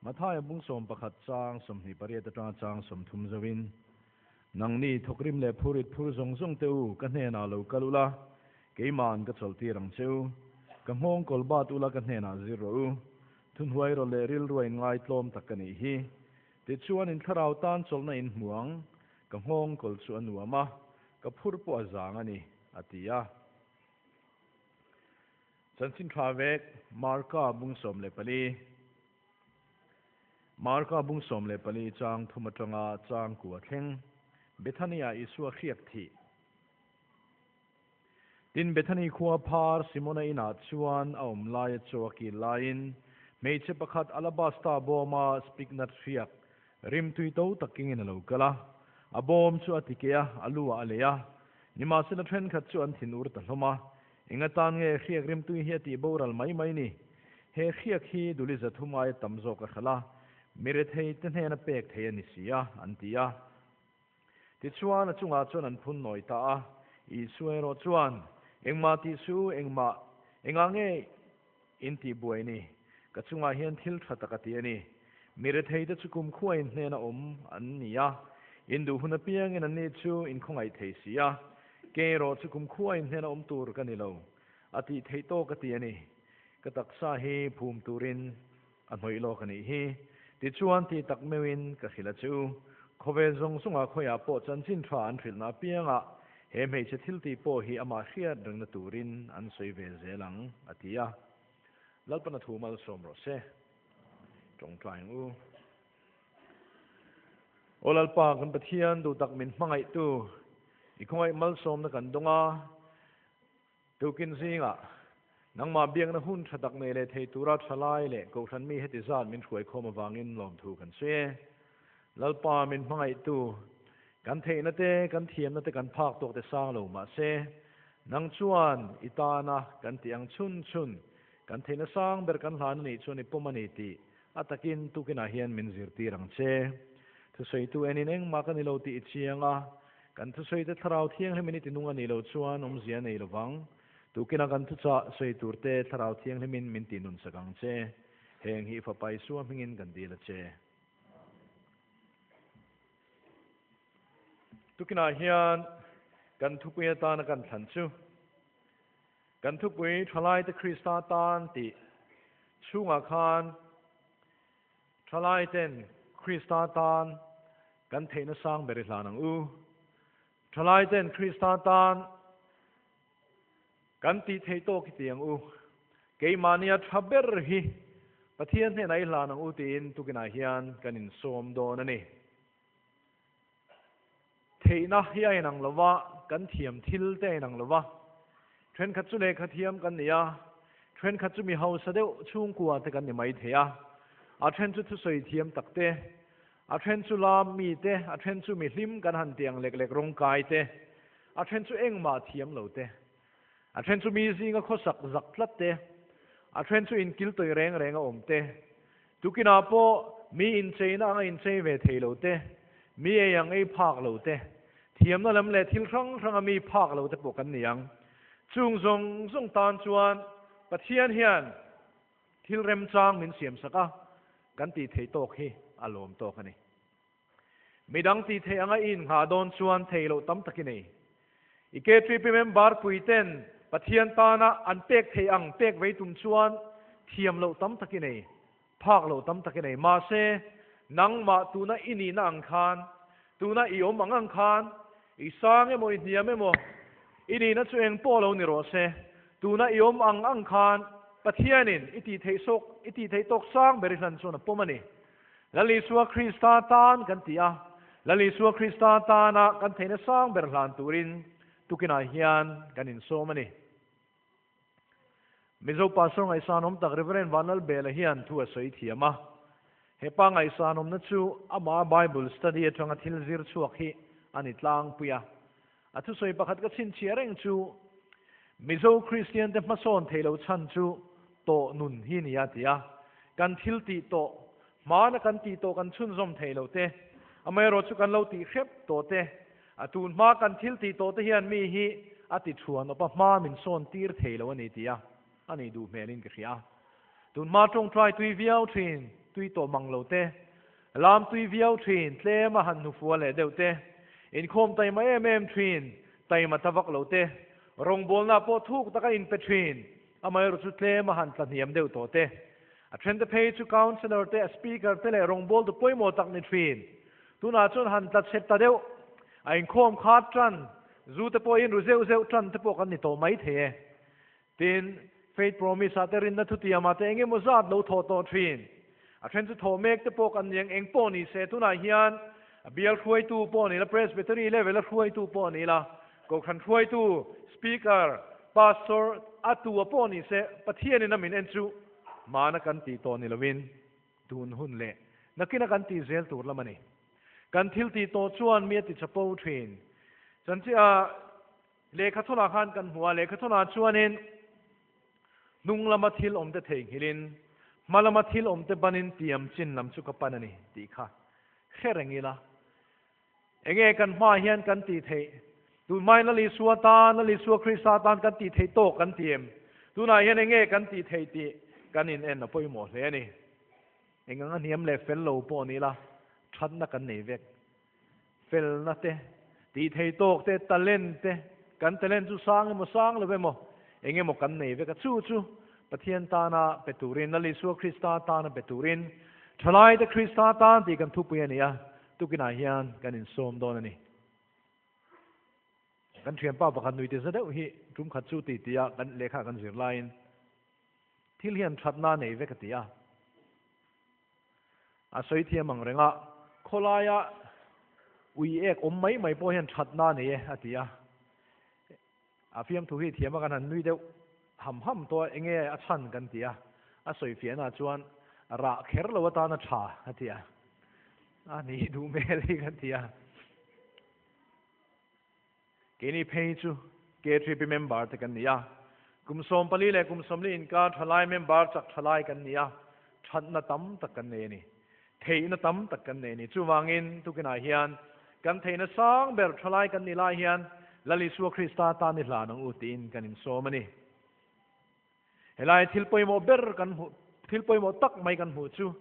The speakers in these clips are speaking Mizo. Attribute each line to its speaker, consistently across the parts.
Speaker 1: Mathaia bung 11 chang 28 atanga chang 30 zoin, Nangni thawkrim leh phurit phur zawng zawng te u, ka hnenah lo kal ula, keima'n ka chawlhtir ang che u. Ka nghawng kawl bat ula ka hnenah zir rawh u. Thuhnuai rawh leh rilrua inngaitlawm tak ka nih hi. Tichuan in thlarau tan chawlhna in hmu ang, ka nghawng kawl chu a nuam a, ka phur pawh a zang a ni, a ti a. Chanchin tha vek, Marka bung 14. Marka bung 14 chang thum atanga chang kua thleng, Bethania Isua hriak thih. Tin, Bethany khua phar Simona inah chuan a awm laia chaw a kil laiin hmeichhe pakhat alabasta bawma spiknat hriak rimtui to tak kengin a lo kal a. A bawm chu a ti keh a, a lu ah a lei a. Nimahsela thenkhat chu an thin ur ta hlawm a, Eng atan nge hriak rimtui hi a tih boral mai mai ni? He hriak hi duli 300 aia tam zawk a hralh a, mi rethei te hnena pek thei a ni si a, an ti a. Tichuan, a chungah chuan an phun nawi ta a. Isua erawh chuan, Engmah tih su, engmah, engah nge in tih buai ni? Ka chungah hian thil tha tak a ti a ni. Mi rethei te chu kumkhua in hnena awm an ni a, in duh hun apiangin anni chu in khawngaih thei si a. Kei erawh chu kumkhua in hnena awm tur ka ni lo, a tih theih tawk a ti a ni. Ka taksa hi phum turin A hnawih lawk a nih hi. Tichuan ti tak meuhin ka hrilh a che u. Khawvel zawng zawngah khawiah pawh chanchin tha an hrilhna apiangah he hmeichhe thiltih pawh hi amah hriat rengna turin an sawi ve zel ang, a ti a. Lalpana thu malsawm rawh se. Tawngtai ang u. Aw Lalpa, kan Pathian duhtak min hmangaihtu, i khawngaih malsawmna kan dawng a. Tukin zingah, nangmah biakna hun tha tak nei leh thei tura thalai leh kohhran mi heti zat min hruaikhawm avangin lawmthu kan sawi e. Lalpa min hmangaihtu, kan theihna te, kan thiamna te kan phak tawk te sang lo mahse, nang chuan i tana kan tih ang chhun chhun, kan theihna sang ber kan hlan a nih chuan i pawm a ni tih a takin tukinah hian min zirtir ang che. Thusawitu enin engmah ka ni lo tih i chiang a, Kan thusawi te Thlarau Thianghlimin i tinung a nih loh chuan awmzia a nei lovang. Tukina kan thuchah sawi tur te Thlarau Thianghlimin min tihnun sak ang che. Heng hi i Fapa Isua hmingin kan dil a che. Tukinah hian kan thupui atana kan thlan chu kan thupui Thalaite Krista tan tih chhungah khan Thalaiten Krista tan kan theihna sang ber i hlan ang u. Thalaiten Krista tan kan tih theih tawk hi ti ang u. Keimahnia tha ber hi Pathian hnenah i hlan ang u tiin tukinah hian kan insawm dawn a ni. Theihna hi a inang lo va, kan thiam thil te a inang lo va. Thenkhat chu lehkha thiam kan ni a, thenkhat chu mi hausa deuh chhungkua te kan ni mai thei a. A then chu thusawi thiam tak te, a then chu lam mi te, a then chu mi hlim kan han ti ang lek lek rawng kai te, a then chu engmah thiam lo te, a then chu mi zinga khawsak zak tlat te, a then chu inkil tawih reng reng a awm te, Tukinah pawh mi incheina anga inchei ve thei lo te, mi ei ang ei phak lo te, thiamna lam leh thil hrang hranga mi phak lo te pawh kan ni ang. Chung zawng zawng tan chuan Pathian hian thil remchang min siamsak a, kan tih theih tawk hi a lawm tawk a ni. Midang tih theih anga i innghah dawn chuan thei loh tam tak i nei. I KTP member pui ten Pathian tana an pek theih ang pek vei tum chuan thiam loh tam tak i nei, phak loh tam tak i nei. Mahse, nangmah tuna i nihna ang khan, tuna i awm ang ang khan, i sang emaw i hniam emaw, i nihna chu eng pawh lo ni rawh se, tuna i awm ang ang khan Pathianin i tih theih sawk, i tih theih tawk sang ber i hlan chuan a pawm a ni. Lal Isua Krista tan kan ti a, Lal Isua Krista tana kan theihna sang ber hlan turin tukinah hian kan insawm a ni. Mizo Pastor ngaihsanawm tak Rev. Vanlalbela hian thu a sawi thiam a. He pa ngaihsanawmna chu amah Bible study atanga thil zir chhuak hi a ni tlangpui a. A thusawi pakhat ka chhinchhiah reng chu, Mizo Kristian te hmasawn thei lo chhan chu tawh nun hi nia ti a, kan thil tih tawh, hmana kan tih tawh kan chhunzawm thei lo te, amaherawh chu kan lo tih hrep tawh te, a tun hma kan thil tih tawh te hian mi hi a ti thuan awp a, hma min sawn tir thei lo a ni ti a, a nih duh hmelin ka hria. Tun hma tawngtai tui viau thin. tui tawh mang lo te, lam tui viau thin, tlem a han hnufual leh deuh te, inkhawm taima em em thin, taima ta vak lo te, rawngbawlna pawh thuk taka inpe thin, amaherawh chu tlem a han tla hniam deuh tawh te. A thente phei chu Councillor te, a Speaker te leh rawngbawltu pawimawh tak ni thin. Tunah chuan han tla chhe ta deuh, a inkhawm khat tan, zu te pawh in ru zeuh zeuh tan te pawh kan ni tawh mai thei e. Tin, Faith Promise ah te rinna thutiam ah te eng emaw zat lo thawh tawh thin. A then chu thawh mek te pawh kan ni ang, eng pawh ni se tunah hian a bial hruaitu pawh ni la, Presbytery level a hruaitu pawh ni la, Kohhran hruaitu, Speaker, Pastor a tu a pawh ni se Pathianin a min en chu hmana kan tih tawh ni lovin tun hun leh nakina kan tih zel tur lam a ni. Kan thil tih tawh chuan mi a ti chapo thin. Chanchia lehkha thawnah khan kan hmu a, lehkha thawnah chuanin hnung lama thil awmte theihnghilhin hma lama thil awmte banin tiam chin lam chu ka pan a ni tih kha hre reng ila. Enge kan hmaah hian kan tih theih? Tunhmain Lal Isua tan, Lal Isua Krista tan kan tih theih tawk kan ti em? Tunah hian enge kan tih theih tih kan in en a pawimawh hle a ni. Eng anga hniam leh fel lo pawh ni ila, thatna kan nei vek. Felna te, tih theih tawk te, talent te, kan talent chu sang emaw sang lo emaw, eng emaw kan nei vek a. Chu chu Pathian tana pe turin, Lal Isua Krista tana pe turin, Thalaite Krista tan tih kan thupui a ni a. Tukinah hian kan insawm dawn a ni. Kan thianpa pakhat nui ti za deuh hi tum khat chu ti tia kan lehkha kan zir laiin thil hian thatna nei vek a ti a. A sawi thiam ang reng a, khawlaia ui ek awm mai mai pawh hian thatna nei e a ti a. A fiamthu hi thiam a kan han nui deuh ham ham tawh a, enge a chhan kan ti a, a sawi fiahna chuan rah kher lo atana tha a ti a, a nih duh hmel hi kan ti a. Keini phei chu K3P member te kan ni a, kum 14 leh kum 40 inkar thalai member chak thalai kan ni a, thatna tam tak kan nei a ni. Theihna tam tak kan nei a ni. Chuvangin tukinah hian kan theihna sang ber thalai kan nih lai hian Lal Isua Krista tan i hlan ang u tiin kan insawm a ni. Helai thil pawimawh ber kan hmuh, thil pawimawh tak mai kan hmuh chu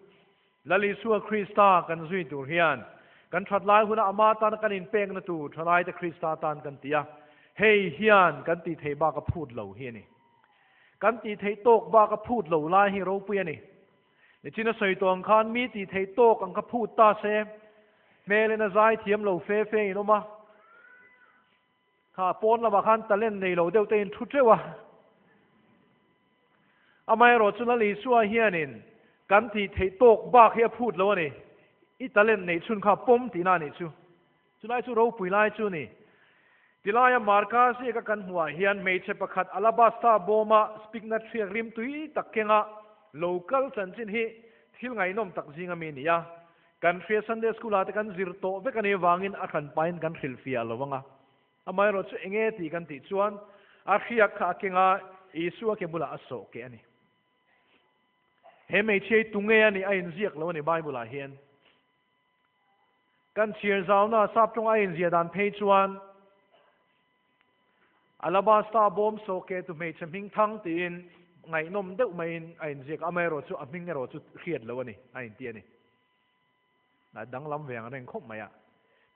Speaker 1: Lal Isua Krista kan zui tur hian kan that lai huna ama tana kan inpekna tur thalaite Krista tan kan ti a, hei hian kan tih theih bak a phut lo hi a ni. Kan tih theih tawk bak a phut lo lai hi ropui a ni. Nichin a sawi tawh ang khan mi tih theih tawk ang kha phut ta se, hmelin a zai thiam lo fe fe in awm a, kha pawn lamah khan talent nei lo deuh te in thu teuh a. Amaherawh chu Lal Isua hianin kan tih theih tawk bak hi a phut lo a ni. I talent neih chhun kha pawm tihna a nih chu. Chulai chu ropui lai chu ni. Tilaia Marka ziaka kan hmuhah hian hmeichhe pakhat alabasta bawma spiknat hriak rim tui tak kenga lo kal chanchin hi thil ngaihnawm tak zinga mi a ni a. Kan hria Sunday School ah te kan zir tawh vek a nih avangin a hran pahin kan hrilhfiah lo ang a. Amaherawh chu enge tih kan tih chuan a hriak kha a kenga Isua ke bulah a sawh keh a ni. He hmeichhia hi tunge a nih a inziak lo a ni Bible ah hian. Kan chhiar zauna sap tawng a inziah dan phei chuan Alabasta bawm sawke tu hmeichhe hming thang tiin ngaihnawm deuh maiin a inziak a, amaherawh chu a hming erawh chu hriat loh a ni, a inti a ni. A danglam ve ang reng khawp mai a,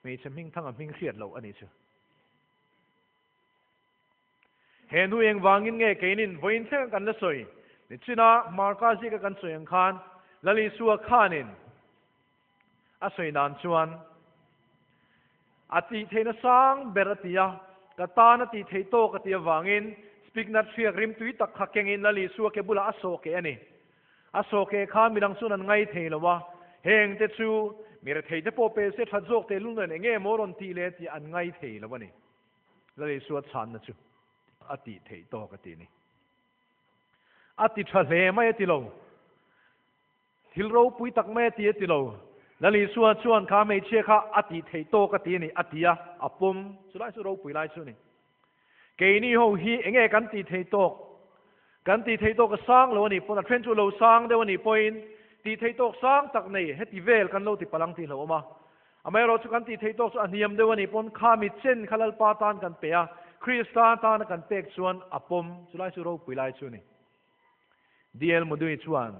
Speaker 1: hmeichhe hming thang a hming hriat loh a nih chu. He nu engvangin nge keinin vawiin thleng kan la sawi? Nichina Marka zika kan sawi ang khan Lal Isua khanin a sawi dan chuan a tih theihna sang ber a ti a, ka tan a tih theih tawk a tih avangin spiknat hriak rimtui tak kha kengin Lal Isua ke bulah a sawh keh a ni. A sawh keh khan midang chuan an ngai thei lo a, heng te chu mi rethei te pawh pe se that zawk tehlul nen enge maw rawn tih leh tih an ngai thei lo a ni. Lal Isua chhanna chu a tih theih tawk a ti ni. A ti tha hle mai a ti lo. Thil ropui tak mai a ti a ti lo. Lal Isua chuan kha hmeichhia kha a tih theih tawk a ti a ni a ti a, a pawm. Chulai chu ropui lai chu a ni. Keini ho hi enge kan tih theih tawk? Kan tih theih tawk a sang lo a nih pawn, a then chu lo sang deuh a nih pawhin tih theih tawk sang tak nei heti vel kan lo ti palang tih hlauhawm a. Amaherawh chu kan tih theih tawk chu a hniam deuh a nih pawn kha mi chen kha Lalpa tan kan pe a, Krista tana kan pek chuan a pawm. Chulai chu ropui lai chu a ni. DL Mudui chuan.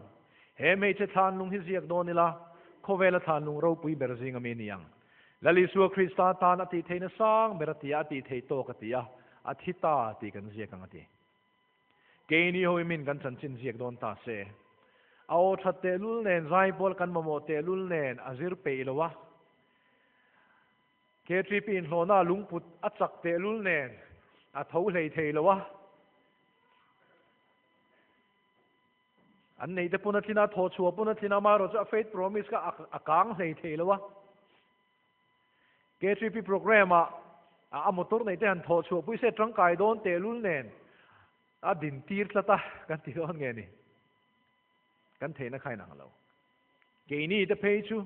Speaker 1: He hmeichhe thlanlung hi ziak dawn ila, khawvela thlanlung ropui ber zinga mi ni ang. Lal Isua Krista tan a tih theihna sang ber a ti a, a tih theih tawk a ti a, a thi ta tih kan ziak ang a ti. Keini ho hi min kan chanchin ziak dawn ta se. A aw that tehlul nen, zaipawl kan mamawh tehlul nen a zir peih lo a. KTP inhlawhna lungput a chak tehlul nen a tho hlei thei lo a. An neih te pawn a tlin a, thawh chhuah pawn a tlin a, amaherawhchu a faith promise kha a kang hlei thei lo a. KTP program ah a motor neih te han thawh chhuah pui se tangkai dawn tehlul nen a din tir tlat a kan ti dawn nge ni. Kan theihna kha inang lo. Keini te phei chu,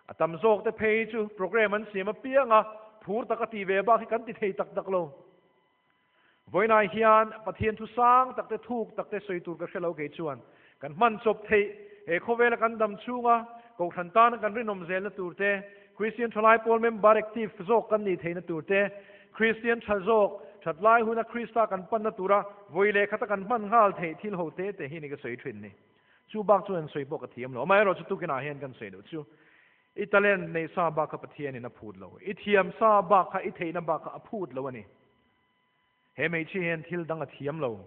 Speaker 1: a tam zawk te phei chu program an siam apiang a, phur tak a tih ve bak hi kan ti thei tak tak lo. Vawiinah hian Pathian thu sang tak te thuk tak te sawi tur ka hre lo kei chuan kan hman chawp theih he khawvela kan dam chhunga Kohhran tana kan rinawm zelna tur te, Kristian thalai pawl member active zawk kan nih theihna tur te, Kristian tha zawk that lai huna Krista kan panna tura vawi leh khata kan hman nghal theih thil ho te te hi ni ka sawi thin ni. Chu bak chu an sawi pawh ka thiam lo. Amaherawhchu tukinah hian kan sawi loh chu i talent neih sa bak kha Pathianin a phut lo. I thiam sa bak kha i theihna bak kha a phut lo a ni. He hmeichhia hian thil dang a thiam lo.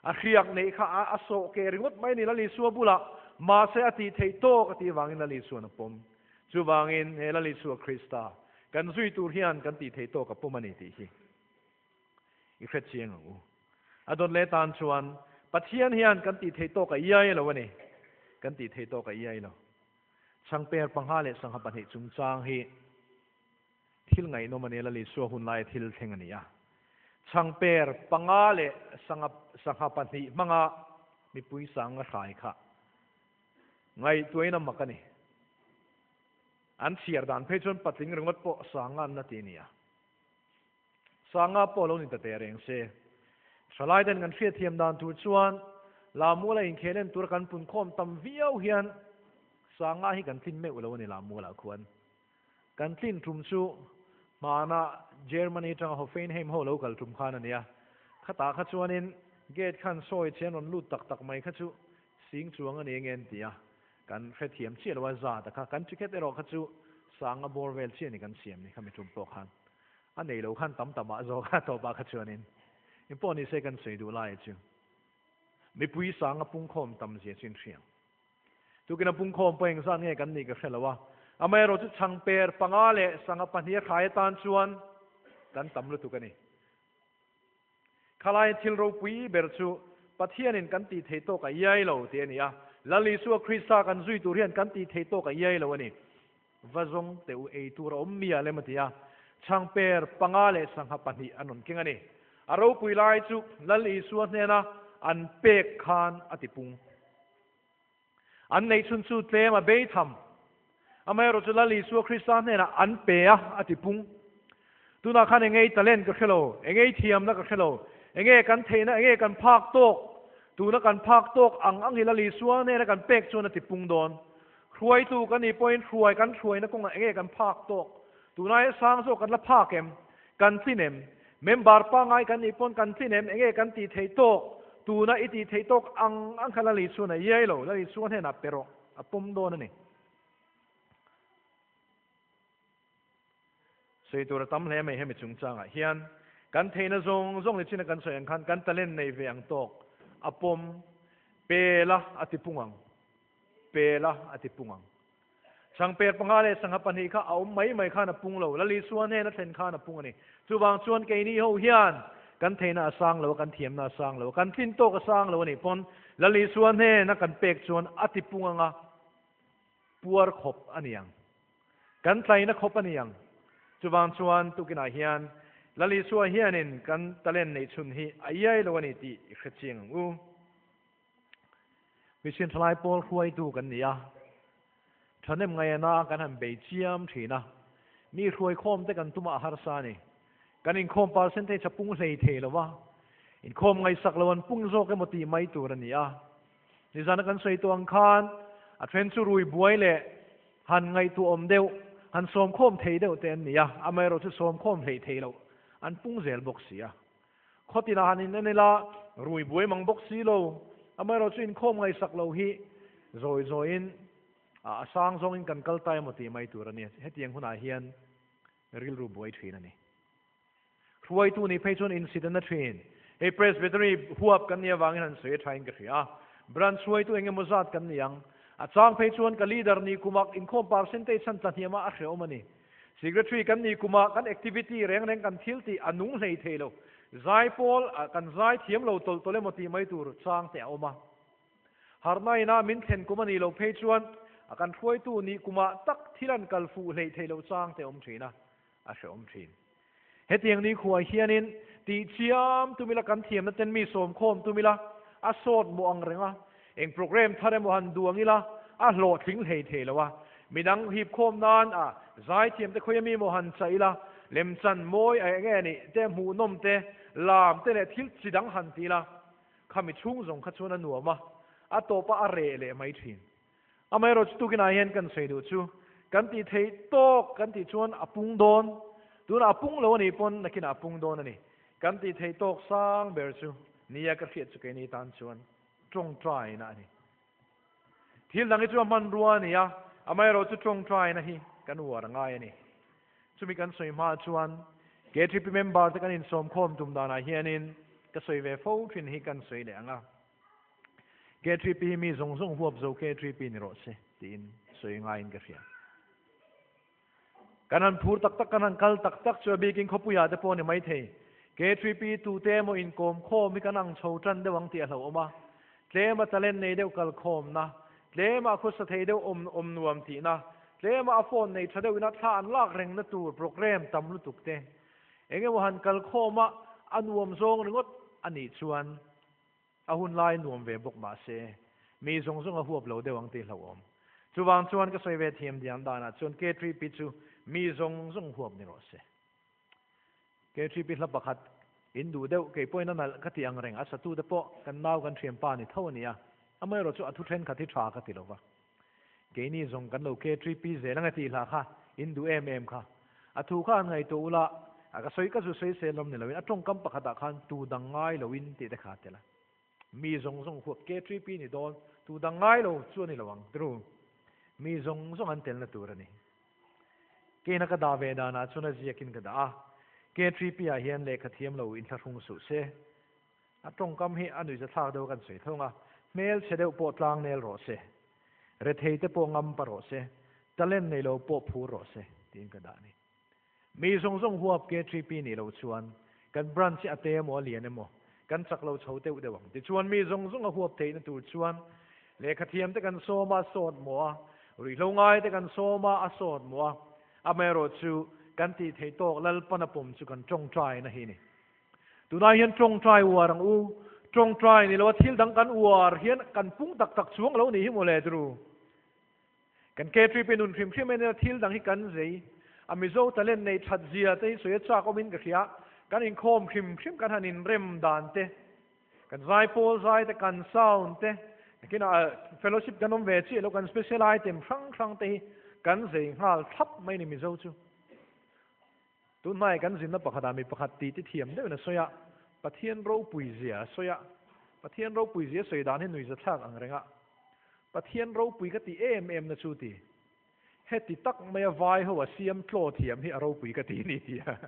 Speaker 1: A hriak neih kha a sawh keh ringawt mai a ni Lal Isua bulah. Mahse a tih theih tawk a tih avangin Lal Isua'n a pawm. Chuvangin he Lal Isua Krista kan zui tur hian kan tih theih tawk a pawm a ni tih hi i hre chiang ang u. A dawt leh tan chuan Pathian hian kan tih theih tawk a iai lo a ni. Kan tih theih tawk a iai lo. Changper pangha leh sangha pahnih chungchang hi Thil ngaihnawm a ni, Lal Isua hun laia thil thleng a ni a. Chhangper panga leh sangha sangha pahnih hmanga mipui sanga hrai kha ngaihtuahin a mak a ni. An chhiar dan phei chuan patling ringawt pawh sanga an la ti a ni a. Sanga pawh lo ni ta teh reng se. Thalai ten kan hriatthiam dan tur chuan Lamuala inkhel en tura kan punkhawm tam viau hian sanga hi kan tlin meuh lo a ni Lamualah khuan. Kan tlin tum chu hmana Germany atanga Hoffenheim ho lo kal tum khan a nia. Khatah kha chuanin gate khan sawi che an rawn lut tak tak mai kha chu sing chuang a ni enge an ti a, kan hrethiam chiah lo a zat a kha. Kan ticket erawh kha chu sanga bawr vel chiah a ni kan siam ni khami tum pawh khan. A nei lo khan tam tam ah zawk a tawpah kha chuanin engpawh ni se kan sawi duh lai chu mipui sanga pungkhawm tam zia chu inhriang. Tukin a pungkhawm pawh engzat nge kan nih ka hre lo a, amaherawh chu chhangper panga leh sangha pahnih a thlai atan chuan kan tam lutuk a ni. Khalai thil ropui ber chu Pathianin kan tih theih tawk a iai lo tih a ni a, Lal Isua Krista kan zui tur hian kan tih theih tawk a iai lo a ni. Va zawng teh u ei tur a awm mial em a ti a, chhangper panga leh sangha pahnih an rawn keng a ni. A ropui lai chu Lal Isua hnena an pek khan a tipung. An neih chhun chu tlem a bei tham. Amaherawh chu Lal Isua Krista hnenah an pe a, a ti pung. Tunah khan engei talent ka hre lo, engei thiamna ka hre lo, enge kan theihna, enge kan phak tawk, tuna kan phak tawk ang ang hi Lal Isua hnena kan pek chuan a ti pung dawn. Hruaitu kan nih pawhin hruai kan hruaina kawngah enge kan phak tawk, tunah hian sang zawk kan la phak em? Kan tlin em? Member pangngai kan nih pawn kan tlin em? Enge kan tih theih tawk? Tuna i tih theih tawk ang ang kha Lali chuan a iai lo. Lali chuan hnenah pe rawh, a pawm dawn a ni. Sawi tur a tam hle mai hemi chungchangah hian. Kan theihna zawng zawng ni chin a kan sawi ang khan kan talent nei ve ang tawk a pawm pe la a ti pung ang. Pe la a ti pung ang. Changper panga leh sangha pahnih kha a awm mai mai khan a pung lo, Lal Isua hnen a thlen khan a pung a ni. Chuvang chuan keini ho hian kan theihna a sang lo a, kan thiamna a sang lo a, kan tlin tawk a sang lo a nih pawn Lal Isua hnen a kan pek chuan a ti pung anga puar khawp a ni ang. Kan tlaina khawp a ni ang. Chuvang chuan tukinah hian Lal Isua hianin kan talent neih chhun hi a iai lo a ni tih i hre chiang ang u. Mission thalai pawl hruaitu kan ni a, thahnem ngaihna kan han bei chiam thin a, mi hruaikhawm te kan tumah a harsa a ni. Kan inkhawm percentage a pung hlei thei lo va, inkhawm ngaihsak lo an pung zawk emaw tih mai tur a ni a. Nizana kan sawi tawh ang khan a then chu rui buai leh han ngaihtuahawm deuh, han sawmkhawm thei deuh te an ni a, amaherawhchu sawmkhawm hlei thei loh an pung zel bawk si a. Khawtinah han in en ila, rui buai mang bawk si lo, amaherawh chu inkhawm ngaihsak lo hi Zawi zawiin a sang zawngin kan kal ta emaw tih mai tur a ni. Hetiang hunah hian rilru buai thin a ni. Hruaitu nih phei chuan insit a na thin. Hei Presbytery huap kan nih avangin han sawi a thain ka hria. Branch hruaitu eng emaw zat kan ni ang. A chang phei chuan ka leader nih kumah inkhawm percentage han tla hniam a, a hrehawm a ni. Secretary kan nih kumah kan activity reng reng kan thil tih a nung hlei thei lo. Zai pawl kan zai thiam lo tawlh tawlh emaw tih mai tur chang te a awm a. Harhna ina min thlen kum a nih loh phei chuan a kan hruaitu nih kumah tak thil an kal fuh hleih theih loh chang te a awm thin a, a hrehawm thin. Hetiang ni khuai hianin tih chiam tum ila kan thiamna ten mi sawmkhawm tum ila a sawt mawh ang reng a, eng program thar emaw han duang ila a hlawhtling hlei thei lo a, midang hipkhawm nan a zaithiam te khawia mi maw han chah ila lemchan mawi a eng nge nih te hmuhnawm te lam te leh thil chi dang han ti ila Khami chhung zawng kha chuan a nuam a, a tawpah a reh leh mai thin. Amaherawhchu tukinah hian kan sawi duh chu kan tih theih tawk kan tih chuan a pung dawn, tunah a pung lo a nih pawn nakinah a pung dawn a ni. Kan tih theih tawk sang ber chu nia ka hriat chu keini tan chuan tawngtaina a ni. Thil dang hi chu a hmanrua a ni a, amaherawhchu tawngtaina hi kan uar a ngai a ni. Chumi kan sawi hma chuan KTP member te kan insawmkhawm tum danah hianin ka sawi ve fo thin hi kan sawi leh ang a. KTP hi mi zawng zawng huap zo KTP ni rawh se tiin sawi ngaiin ka hria. Kan han phur tak tak, kan han kal tak tak chu a bikin khawpuiah te pawh a ni maithei. KTP tute emaw inkawm khawm hi kan ang chho tan deuh ang tih a hlauhawm a. Tlema talent nei deuh kal khawmna, tlema a khawsa thei deuh awm awm nuam tihna, tlema a phone nei tha deuh ina thla an lak rengna tur program tam lutuk te. Eng emaw han kal khawm a, a nuam zawng ringawt a nih chuan a hun lai nuam ve bawk mah se, mi zawng zawng a huap lo deuh ang tih hlauhawm. Chuvang chuan ka sawi ve thiam diam danah chuan K3P chu mi zawng zawng huap ni rawh se. K3P hla pakhat in duh deuh kei pawhin a nalh ka ti ang reng, a satute pawh kan nau kan thianpa ni tho a ni a, amaherawh chu a thu thenkhat hi tha ka ti lo va. Keini zawng kan lo K3P zel ang e tih hla kha in duh em em kha. A thu kha han ngaihtuah ula, a ka sawi ka zu sawi sel lawm ni loin a tawngkam pakhatah khan tu dang ngai loin tih te kha a tel a. Mi zawng zawng huap K3P ni dawn, tu dang ngai lo chu a ni lo ang, tru. Mi zawng zawng an telna tur a ni. Keina ka dah ve danah chuan a ziakin ka dah a, K3P ah hian lehkha thiam lo inthlahrung suh se. A tawngkam hi a nuihzathlak deuh a kan sawi thung a, hmel chhe deuh pawh tlang nel rawh se, rethei te pawh ngam pa rawh se, talent nei lo pawh phur rawh se tiin ka dah a ni. Mi zawng zawng huap K3P nih loh chuan kan branch hi a te emaw a lian emaw kan chak lo chho deuh deuh ang. Tichuan mi zawng zawng a huap theihna tur chuan lehkha thiam te kan sawm a, a sawt maw a, ruihhlo ngai te kan sawm a, a sawt maw a, amaherawh chu kan tih theih tawk Lalpan a pawm chu kan tawngtaina hi a ni. Tunah hian tawngtai uar ang u. Tawngtai ni loa thil dang kan uar hian kan pung tak tak chuang lo nih hi mawle turu. Kan KTP nun hrim hrim en ila thil dang hi kan zei. A Mizo talent nei that zia te hi sawi a chak awmin ka hria. Kan inkhawm hrim hrim kan han inrem dan te, kan zaipawl zai te, kan sound te, nakinah fellowship kan awm ve chiah lo kan special item hrang hrang te hi kan zei nghal thlap mai ni Mizo chu. Tunhmai kan zinna pakhatah mi pakhat tih ti thiam deuhin a sawi a, Pathian ropui zia a sawi a, Pathian ropui zia sawi dan hi nuihzathlak ang reng a, Pathian ropui ka ti em em na chu ti, heti tak maia vai ho a siam tlaw thiam hi a ropui ka ti ni ti a.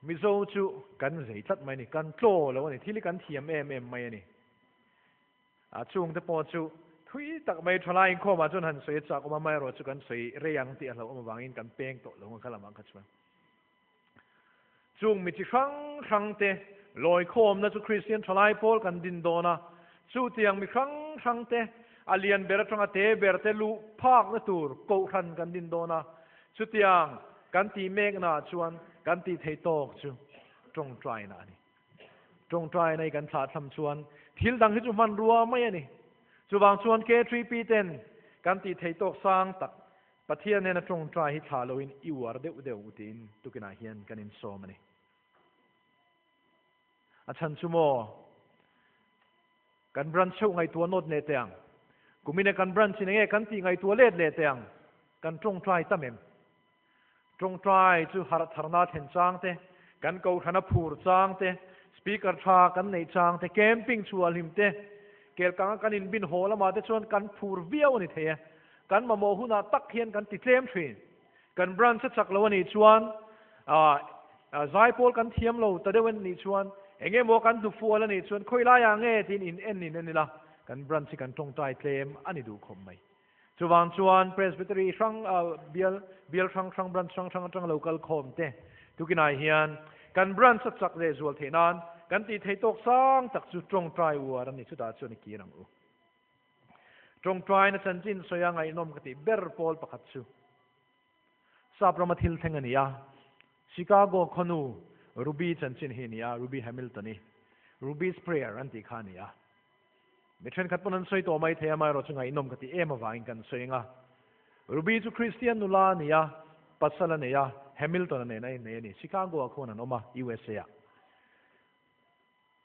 Speaker 1: Mizo chu kan zei tlat mai a ni, kan tlaw lo a ni, thil hi kan thiam em em mai a ni. A chungte pawh chu thui tak mai thalai inkhawmah chuan han sawi a chak awm a, amaherawh chu kan sawi rei ang tih a hlauhawm avangin kan peng tawh lo ang kha lamah kha chuan. Chung mi chi hrang hrangte lawikhawmna chu Kristian thalai pawl kan din dawn a, chutiang mi hrang hrangte a lian ber atanga te ber te luh phakna tur kohhran kan din dawn a, chutiang kan tih meknaah chuan kan tih theih tawk chu tawngtaina a ni. Tawngtaina i kan thlahthlam chuan thil dang hi chu hmanrua mai a ni. Chuvang chuan K3P ten kan tih theih tawk sang tak Pathian nena tawngtai hi thlah loin i uar deuh deuh u tiin tukinah hian kan insawm a ni. A chhan chu maw? Kan branch theuh ngaihtuah nawt leh teh ang. Kumina kan branch in enge kan tih ngaihtuah let leh teh ang. Kan tawngtai tam em? Tawngtai chu harh tharna thlen chang te, kan kohhrana phur chang te, speaker tha kan neih chang te, camping chhuah hlim te, Kelkanga kan inbin haw lamah te chuan kan phur viau a ni thei e. Kan mamawh hunah tak hian kan ti tlem thin. Kan branch a chak lo a nih chuan zaipawl kan thiam lo ta deuh a nih chuan eng emaw kan hnufual a nih chuan khawi laiah nge tiin in en in en ila kan branch hi kan tawngtai tlem a ni duh khawp mai. Chuvang chuan Presbytery hrang bial bial hrang hrang branch hrang hrang atanga lo kal khawm te tukinah hian kan branch a chak leh zual theih nan kan tih theih tawk sang tak chu tawngtai uar a ni chutah chuan i kir ang u. Tawngtaina chanchin sawi a ngaihnawm ka tih ber pawl pakhat chu Sap rama thil thleng a ni a, Chicago khawnu Ruby chanchin hi a ni a, Ruby Hamilton-i, Ruby's Prayer an tih kha a ni a. Mi thenkhat pawn an sawi tawh mai thei a, amaherawh chu ngaihnawm ka tih em avangin kan sawi ang a. Ruby chu Kristian nula a ni a, pasal a nei a, Hamilton-a nen a innei a ni. Chicago-ah khuan an awm a, USA-ah.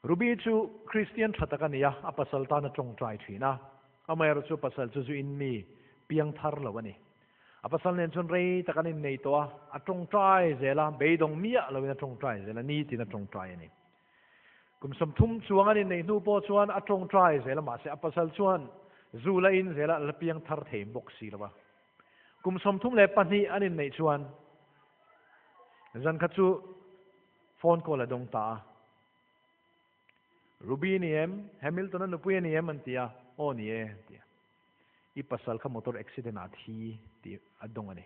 Speaker 1: Ruby chu Kristian tha tak a ni a, a pasal tan a tawngtai thin a. Amaherawh chu pasal chu zu in mi piang thar lo a ni. A pasal nen chuan rei tak an innei tawh a, a tawngtai zel a, beidawng miah loin a tawngtai zel a, nitin a tawngtai a ni. Kum 30 chuang an inneih hnu pawh chuan a tawngtai zel a, mahse a pasal chuan zu la in zel a, la piang thar thei bawk si lo a. Kum 32 an inneih chuan zan khat chu Phone call a dawng ta a. Ruby ni em? Hamilton-a nupui a ni em? An ti a. Aw ni e, an ti a. I pasal kha motor accident ah a thi tih a dawng a ni.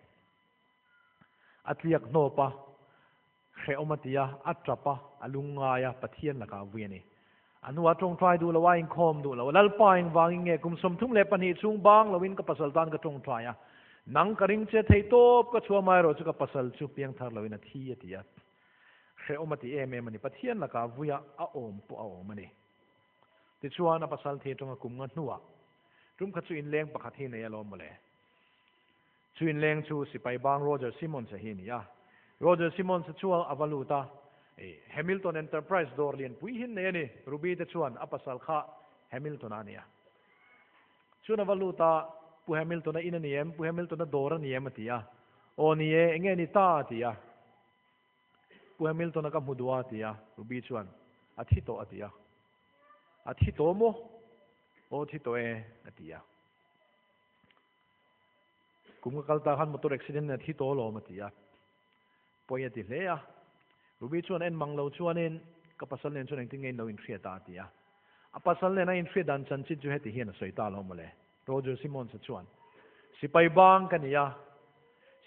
Speaker 1: A tliak hnawp a, hrehawm a ti a, a tap a, a lungngai a, Pathian lakah a vui a ni. A hnuah tawngtai duh lo, a inkhawm duh lo. Lalpa engvangin nge kum 32 chhung bang loin ka pasal tan ka tawngtai a, nang ka ring che thei tawp ka chhuah mai erawh chu ka pasal chu piangthar loin a thi a ti a. Hrehawm a ti em em a ni. Pathian lakah vuia a awm pawh a awm a ni. Tichuan a pasal thi atanga kum nga hnuah tum kha chu inleng pakhat hi nei alawm mawle. Chu inleng chu sipai bang Roger Simmons-a hi a ni a. Roger Simmons-a chu a va lut a, Hamilton Enterprise dawr lianpui hi an nei a ni. Ruby te chuan a pasal kha Hamilton-a a ni a. Chuan a va lut a, Pu Hamilton-a in a ni em? Pu Hamilton-a dawr a ni em? a ti a. Aw ni e, enge ni ta? a ti a. Pu Hamilton-a ka hmu duh a, a ti a. Ruby chuan, A thi tawh, a ti a. A thi tawh maw? Aw thi tawh e, a ti a. Kum ka kal ta khan motor accident in a thi tawh alawm, a ti a. Pawi a ti hle a. Ruby chuan en mang lo chuanin ka pasal nen chuan engtin nge in lo inhriat a, a ti a. A pasal nen a inhriat dan chanchin chu heti hian a sawi ta lo mawle. Roger Simmons-a chuan, Sipai bang ka ni a,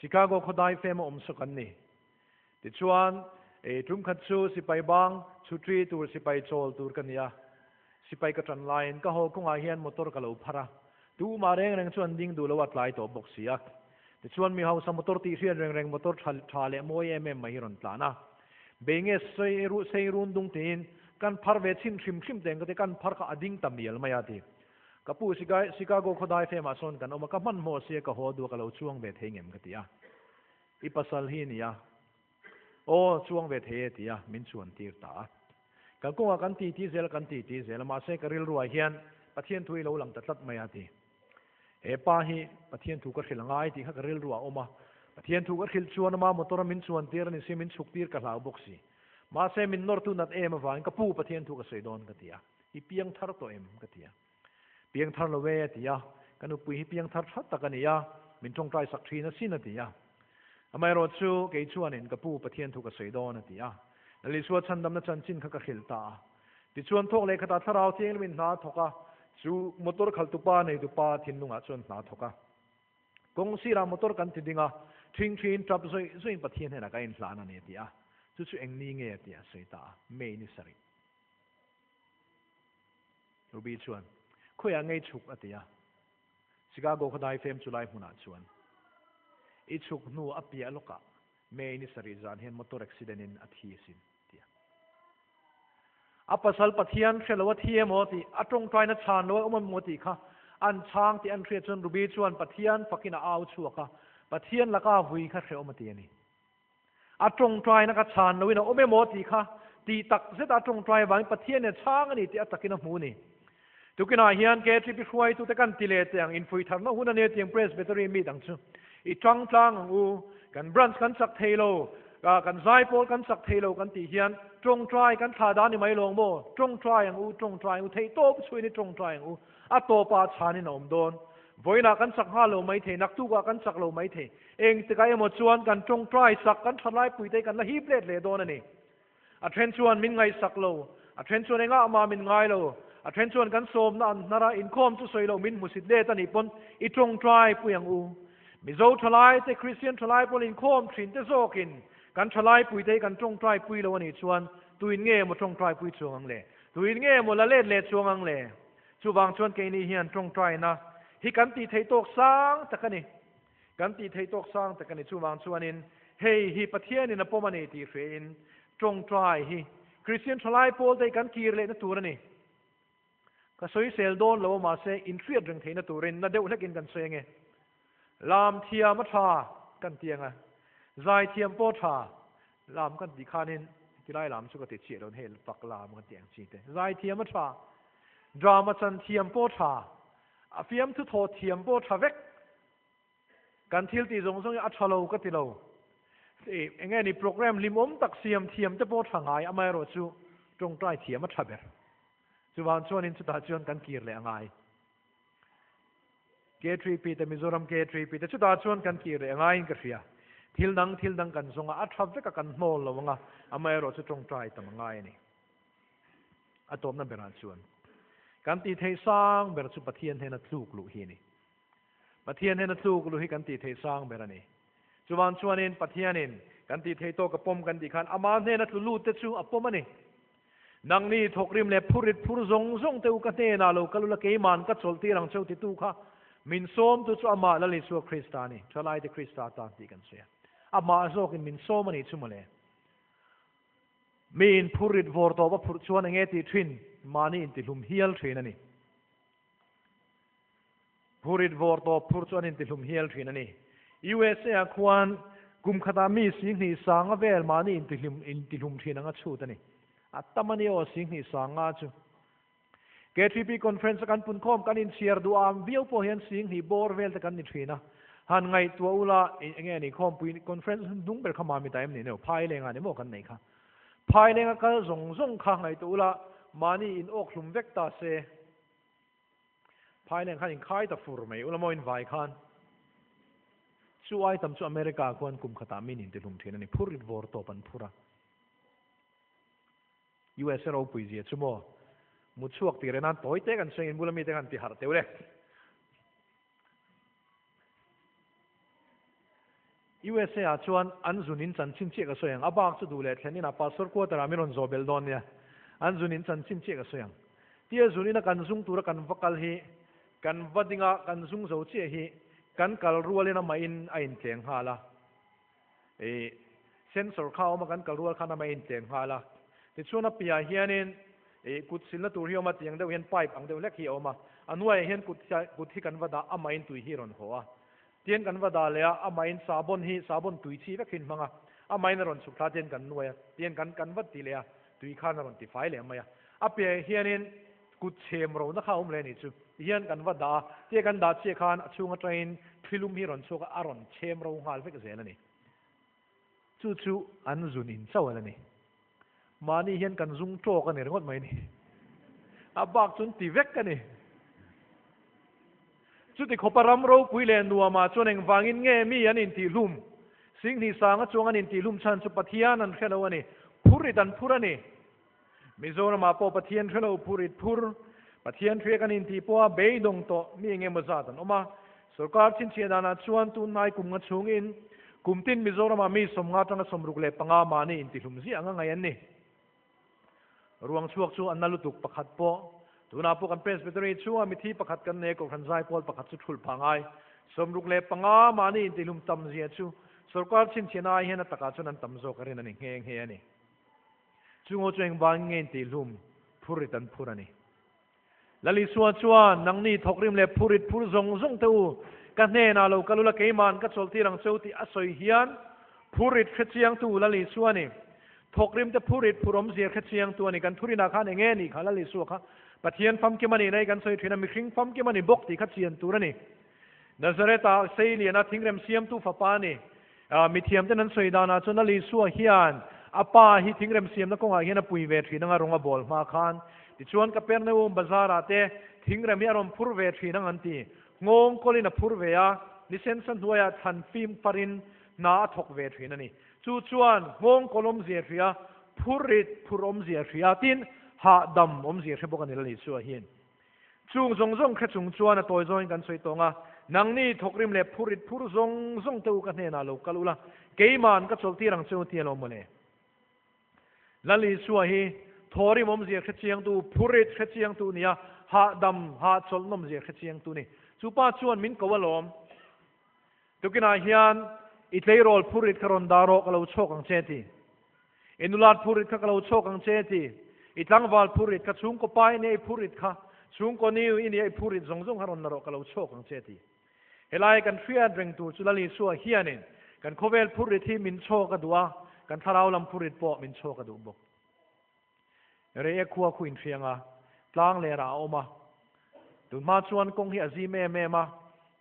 Speaker 1: Chicago khawdai fem a awm saw kan ni. Tichuan, ei tum khat chu sipai bang chhutri tur sipai chawl tur ka ni a. Sipai ka tan laiin ka haw kawngah hian motor ka lo phar a, tumah reng reng chu an ding duh lo a tlai tawh bawk si a. Tichuan mi hausa motor tih hriat reng reng motor tha tha leh mawi em em mai hi rawn tlan a. Bei nge sei ru sei run dung tiin kan phar ve chhin hrim hrim teng ka ti kan phar kha a ding ta mial mai a ti. Ka pu Chicago khawdai femah sawn kan awm a, ka hmanhmawh sia ka haw duh a ka lo chuang ve thei ngem ka ti a. I pasal hi nia. Aw, chuang ve thei e tia min chuan tir ta a. Kan kawngah kan ti ti zel a, kan ti ti zel a, mahse ka rilruah hian Pathian thu hi lo lang ta tlat mai a ti. He pa hi Pathian thu ka hrilh a ngai tih kha ka rilruah a awm a. Pathian thu ka hrilh chuan ama motor a min chuan tir a ni si, min chhuk tir ka hlau bawk si. Mahse min nawrtu nat em avangin ka pu Pathian thu ka sawi dawn ka ti a. I piang thar tawh em? ka ti a. Piang thar lo e a ti a, ka nupui hi piang thar tha tak a ni a, min tawngtai sak thin asin a ti a. Amaherawh chu kei chuanin ka pu Pathian thu ka sawi dawn a ti a, Lal Isua chhandamna chanchin kha ka hrilh ta a. Tichuan thawk leh khatah thlarau thianghlimin hna a thawk a, chu motor khalhtupa neitupa thinlungah chuan hna a thawk a. Kawng sirah motor kan ti ding a, ṭhing ṭhin ṭap zawih zawih Pathian hnenah ka inhlan a ni a ti a, chu chu eng ni nge a ti a sawi ta a, May ni sarih. Ruby chuan, Khawiah ngei chhuk? a ti a. Chicago khaw daifem chu lai hmunah chuan i chhuk hnu a piah lawkah May ni sarih zan hian motor accident in a thi asin, a ti a. A pasal Pathian hre lo a thi emaw tih, a tawngtaina chhan lo a awm emaw tih kha an chhang tih an hriat chuan Ruby chuan Pathian fakin a au chhuak a, Pathian laka vui kha hrehawm a ti a ni. A tawngtaina ka chhan loin a awm emaw tih kha tih tak zeta a tawngtai avangin Pathian in a chhang a ni tih a takin a hmu a ni. Tukinah hian KTP hruaitute kan ti leh teh ang, infuih tharna hun a nia tiang Presbytery meet ang chu i tang tlang ang u, kan branch kan chak thei lo. Kan zai pawl kan chak thei lo kan tih hian tawngtai kan thlah dan ni mai lawng maw? Tawngtai ang u, tawngtai ang u, theih tawp chhuin i tawngtai ang u. A tawpah chhanin a awm dawn. Vawiinah kan chak nghal lo mai thei, naktukah kan chak lo mai thei. Engtikah emaw chuan kan tawngtai sak, kan thatlai puite hi kan la hip let leh dawn a ni. A then chuan min ngaihsak lo, a then chuan engah mah min ngai lo, a then chuan kan sawmna an hnar a, inkhawm chu sawi lo min hmusit let a nih pawn i tawngtai pui ang u. Mizo thalai te, Kristian thalai pawl inkhawm thin te zawkin kan thalai pui te hi kan tawngtai pui lo a nih chuan tuin nge maw tawngtai pui chuang ang le? Tuin nge maw la let leh chuang ang le? Chuvang chuan keini hian tawngtaina hi kan tih theih tawk sang tak a ni. Kan tih theih tawk sang tak a ni. Chuvang chuanin hei hi Pathianin a pawm a ni tih hrein tawngtai hi Kristian thalai pawl te hi kan kir lehna tur a ni. Ka sawisel dawn lo a mahse inhriat reng theihna turin na deuh hlekin kan sawi ange. Lam thiam a tha kan ti anga, zai thiam pawh a tha. Lam kan tih khanin tilai lam chu ka ti chiah lo, hei fak lam kan tih ang chi te. Zai thiam a tha, drama chan thiam pawh a tha, a fiamthu thaw thiam pawh a tha vek. Kan thil tih zawng zawng hi a tha lo ka ti lo. Eng nge ni program hlimawm tak siam thiam te pawh tha ngai, amaherawhchu tawngtai thiam a tha ber. Chuvang chuanin chutah chuan kan kir leh a ngai. K3P te Mizoram K3P te chutah chuan kan kir leh a ngaiin ka hria. Thil dang thil dang kan zawng a, a tha vek a kan hnawl lo ang a, amaherawhchu tawngtai tam a ngai a ni. A tawpna berah chuan kan tih theih sang ber chu Pathian hnena tluk luh hi a ni. Pathian hnena tluk luh hi kan tih theih sang ber a ni. Chuvang chuanin Pathianin kan tih theih tawk a pawm kan tih khan ama hnena tlu lut te chu a pawm a ni. Nangni thawkrim leh phurit phur zawng zawng te u ka hnenah lo kal ula keiman ka chawlh tir ang cheu titu kha min sawmtu chu amah Lal Isua Krista a ni. Thalaite Krista tan tih kan sawi a. Amah zawkin min sawm a nih chu mawle. Mi in phurit vawr tawp a phurh chuan enge tih thin mahni intihlum hial thin a ni. Phurit vawr tawp phur chu an intihlum hial thin a ni. USA ah khuan kum khatah mi 20 sanga vel mahni intihlum intihlum thin anga chhut a ni. A tam a ni aw 20 sanga chu. KTP conference a kan punkhawm kan inchhiar duh am viau pawh hian 20 bawr vel te kan ni thin a. Han ngaihtuah ula enge ni khawmpui conference hnung ber kha mami ta em ni neu Phaileng ah ni maw kan nei kha. Phaileng a kal zawng zawng kha ngaihtuah ula mahni in awk hlum vek ta se. Phaileng khan inkhai ta fur mai ula maw in vai khan. Chu ai tam chu America khuan kum khatah min intihlum thin a ni. Phur rit vawr tawp an phur a. USA ropui zia chu maw mutchhuak tih reh nan tawi te kan sawi in bula mite khan ti harh teuh le. USA ah chuan an zun in chanchin chiah ka sawi ang. A bak chu duh leh thlen inah pastor quarter ah min rawn zawh belh dawn nia. An zun in chanchin chiah ka sawi ang. Tia zun ina kan zung tura kan va kal hi kan va dinga kan zung zo chiah hi kan kal rualin amah in a intleng nghal a. I sensor kha a awm a kan kal rual khan amah intleng nghal a. Tichuan a piahah hianin i kut silna tur hi a awm a, tiang deuh hian pipe ang deuh hlek hi a awm a. A hnuaiah hian kut kut hi kan va dah amahin tui hi a rawn haw a. Tian kan va dah leh a, amahin sahbawn hi sahbawn tui chhi vek hi an hmang a. Amahin a rawn chhuk thla tian kan nuai a, tian kan kan va ti leh a, tui khan a rawn ti fai leh mai a. A piahah hianin kut chhem rona kha a awm leh a nih chu. Tihian kan va dah a, tia kan dah chiah khan a chhung atangin thilum hi rawn chhuak a, a rawn chhem ro nghal vek zel a ni. Chu chu an zun in chauh a ni. Mahni hian kan zung tawk a ni ringawt mai ni. A bak chu an ti vek a ni. Chuti khawpa ram ropui leh nuamah chuan engvangin nge mi an intihhlum? 20 sanga chuang an intihhlum chhan chu Pathian an hre lo a ni. Phurit an phur a ni. Mizoramah pawh Pathian hre lo phurit phur, Pathian hria kan intih pawha beidawng tawh mi eng emaw zat an awm a. Sorkar chhinchhiah danah chuan tunhnai kum nga chhungin kum tin Mizoramah mi 50 atanga 65 mahni intihlum ziah anga ngaih an ni. Ruang chhuak chu a na lutuk pakhat pawh. Tunah pawh kan Presbytery chhungah mithi pakhat kan nei a, Kohhran Zaipawl pakhat chu thulh phah ngai. 65 mahni intihlum tam zia chu sorkar chhinchhiahna ai hian a takah chuan an tam zawk a rin a ni nghe nghe a ni. Chungaw chu engvangin nge intihlum phurit an phur a ni? Lal Isua chuan, Nangni thawkrim leh phurit phur zawng zawng te u, ka hnenah lo kal ula keima'n ka chawlhtir ang cheu tih a sawi hian phurit hrechiangtu Lal Isua a ni. Thawkrim te phurit phur awmzia hrechiangtu a ni. Kan thurinah khan enge nih kha Lal Isua kha Pathian famkim a nih na hi kan sawi thin a, mihring famkim a ni bawk tih kha chian tur a ni. Nazareth-ah Seiliana thingrem siamtu fapa a ni. Mithiam ten an sawi danah chuan Lal Isua hian a pa hi thingrem siamna kawngah hian a pui ve thin anga rawng a bawl hma khan. Tichuan Kapernaum bazar ah te thingrem hi a rawn phur ve thin ang an ti. Nghawng kawlin a phur ve a, nisen sa hnuaiah thlan fim farin hna a thawk ve thin a ni. Chu chuan nghawng kawl awmzia hria, phur rit phur awmzia hria tin hahdam awmzia hre bawk a ni Lal Isua hian. Chung zawng zawng hre chung chuan a tawi zawngin kan sawi tawng a, Nangni thawkrim leh phur rit phur zawng zawng te u ka hnenah lo kal ula, keima'n ka chawlhtir ang che u ti alawm mawle. Lal Isua hi thawrim awmzia hre chiangtu, phur rit hre chiangtu nia, hahdam, hahchawlh nawmzia hre chiangtu ni. Chu pa chuan min ko alawm. Tukinah hian i tleirawl phur rit kha rawn dah rawh ka lo chhawk ang che ti. I nulat phur rit kha ka lo chhawk ang che ti. I tlangval phur rit kha chhungkaw pa i nia i phur rit kha, chhungkaw niu i nia i phur rit zawng zawng kha rawn la rawh ka lo chhawk ang che ti. Helai kan hriat reng tur chu Lal Isua hianin kan khawvel phur rit hi min chhawk a duh a, kan thlarau lam phur rit pawh min chhawk a duh bawk. Rei e khua khu inhriang a, tlang lerah a awm a. Tun hma chuan kawng hi a zim em em a,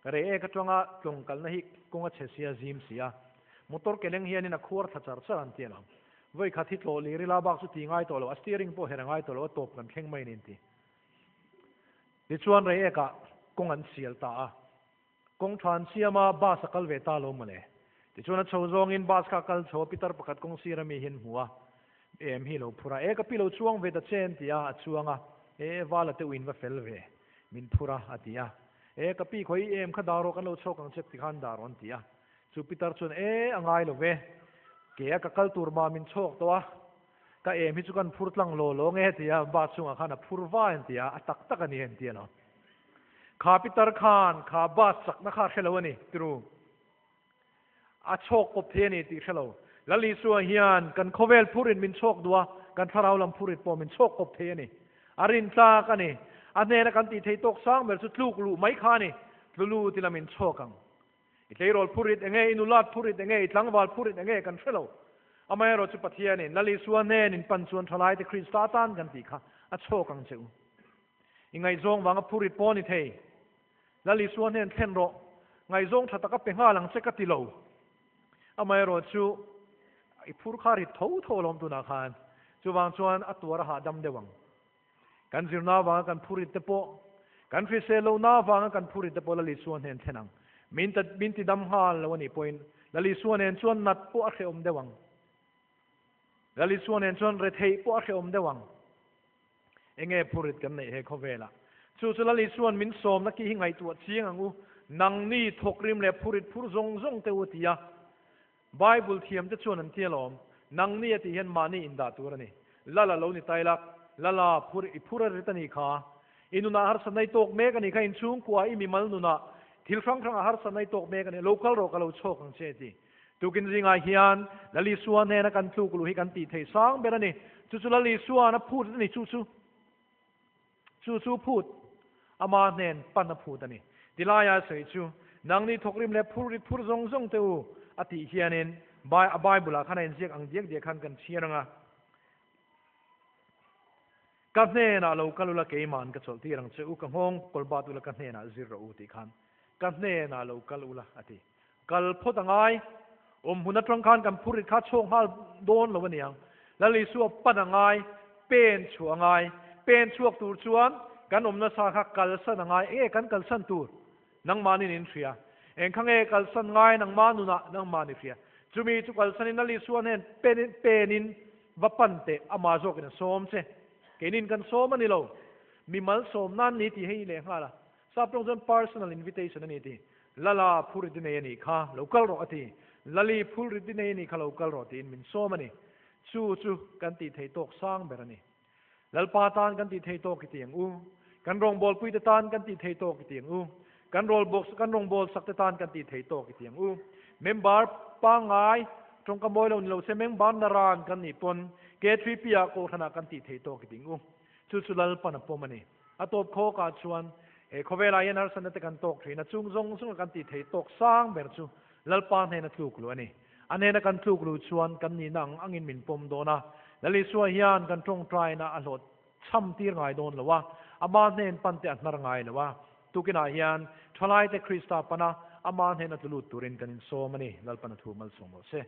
Speaker 1: rei ek atanga tlawng kalna hi kawng a chhe si a zim si a. Motor ke leng hianin a khuar thla char char an ti alawm. Vawi khat hi tlawh lir ila bak chu ti ngai tawh lo, a steering pawh her a ngai tawh lo, a tawp kan thleng mai niin ti. Tichuan rei ekah kawng an sial ta a. Kawng tha an siam a, bus a kal ve ta lo mawle. Tichuan a chho zawngin bus kha a kal chho a, pitar pakhat kawng sir ami hian hmu a, em hi lo phur a, e ka pi lo chuang ve ta che an ti a, a chuang a, e vala te uin va fel ve, min phur a, a ti a, e ka pi khawi em kha dar rawh kan lo chhawk ang che ti khan dar rawh an ti a, chu pitar chuan e a ngai lo ve, ke a ka kal tur mah min chhawk tawh a, ka em hi chu kan phur tlang law law nge ti a, bus chungah khan a phur vai an ti a, a tak tak a ni an ti alawm. Kha pitar khan kha bus chakna kha a hre lo a ni, tiru. A chhawk kawp thei a ni tih hre lo. Lal Isua hian kan khawvel phurin min chhawk duh a, kan thlarau lam phurin pawh min chhawk kawp thei a ni. A rintlak a ni. A hnena kan tih theih tawk sang ber chu tluk luh mai kha a ni. Tlu lut ila min chhawk ang. I tleirawl phurit enge, i nulat phurit enge, i tlangval phurit enge kan hre lo. Amaherawhchu Pathianin Lal Isua hnen in pan chuan thalaite Krista atan kan tih kha a chhawk ang che u. I ngaihzawng vanga phurit pawh a ni thei. Lal Isua hnen thlen rawh. Ngaihzawng tha taka pe nghal ang che ka ti lo. Amaherawhchu, i phur kha rit tho tho alawm tunah khan. Chuvang chuan a tuar a hahdam deuh ang. Kan zirna avanga kan phurit te pawh, kan hrisel lohna avanga kan phurit te pawh Lal Isua hnen thlen ang. Min ta, min ti dam nghal lo a nih pawhin Lal Isua nen chuan nat pawh a hrehawm deuh ang. Lal Isua nen chuan retheih pawh a hrehawm deuh ang. Enge phurit kan neih he khawvelah? Chu chu Lal Isua'n min sawmna ki hi ngaihtuah chiang ang u, Nangni thawkrim leh phurit phur zawng zawng te u a ti a. Bible thiamte chuan an ti alawm, Nangni a tih hian mahni indah tur a ni. Lal a lo ni tailak, Lala phur i phur a rit a nih kha. I nunah harsatna i tawk mek a nih kha, inchhungkua i mimal nunah thil hrang hrangah harsatna i tawk mek a ni, lo kal rawh ka lo chhawk ang che a ti. Tukin zingah hian Lal Isua hnena kan tluk luh hi kan tih theih sang ber a ni. Chu chu Lal Isua'n a phut a ni, chu chu chu chu phut ama hnen pan a phut a ni. Tilaia sawi chu, Nangni thawkrim leh phur rit phur zawng zawng te u, a tih hianin a Bible-ah khan a inziak ang diak diak khan kan chhiar ang a. Ka hnenah lo kal ula keima'n ka chawlh tir ang che u, ka nghawng kawl bat ula ka hnenah zir rawh u tih khan ka hnenah lo kal ula a ti. Kal phawt a ngai. Awm hmun atang khan kan phurrit kha chhawk nghal dawn lo a niang. Lal Isua pan a ngai, pen chhuah a ngai. Pen chhuak tur chuan kan awm nasa kha kalsan a ngai. Enge kan kalsan tur? Nangmahni in hria. Eng kha nge kalsan ngai nangmah nunah nangmahni hria. Chumi chu kalsanin Lal Isua hnen penin va pan teh amah zawkin a sawm che. Keinin kan sawm a ni lo. Mimal sawm nan ni tih hei leh nghal a. Sap tawng chuan personal invitation a ni ti. Lala phur rit i nei a nih kha, lo kal rawh a ti. Lali phul rit i nei a nih kha, lo kal rawh tiin min sawm a ni. Chu chu kan tih theih tawk sang ber a ni. Lalpa tan kan tih theih tawk i ti ang u. Kan rawngbawlpuite tan kan tih theih tawk i ti ang u. Kan rawl kan rawngbâwl sakte tan kan tih theih tawk i ti ang u. Member pangngai tawngka mawi lo ni lo se member naran kan nih pawn K3P ah kohhranah kan tih theih tawk i ti ang u. Chu chu Lalpan a pawm a ni. A tawp khawkah chuan he khawvelah hian harsatna te kan tawk thin a, chung zawng zawnga kan tih theih tawk sang ber chu Lalpa hnena tluk luh a ni. A hnena kan tluk luh chuan kan nihna ang angin min pawm dawn a, Lal Isua hian kan tawngtaina a hlawh chham tir ngai dawn lo a, ama hnen pan te a hnar ngai lo a. Tukinah hian thalaite Krista pana Ama hnena tlu lut turin kan insawm a ni. Lalpan a thu malsawm rawh se.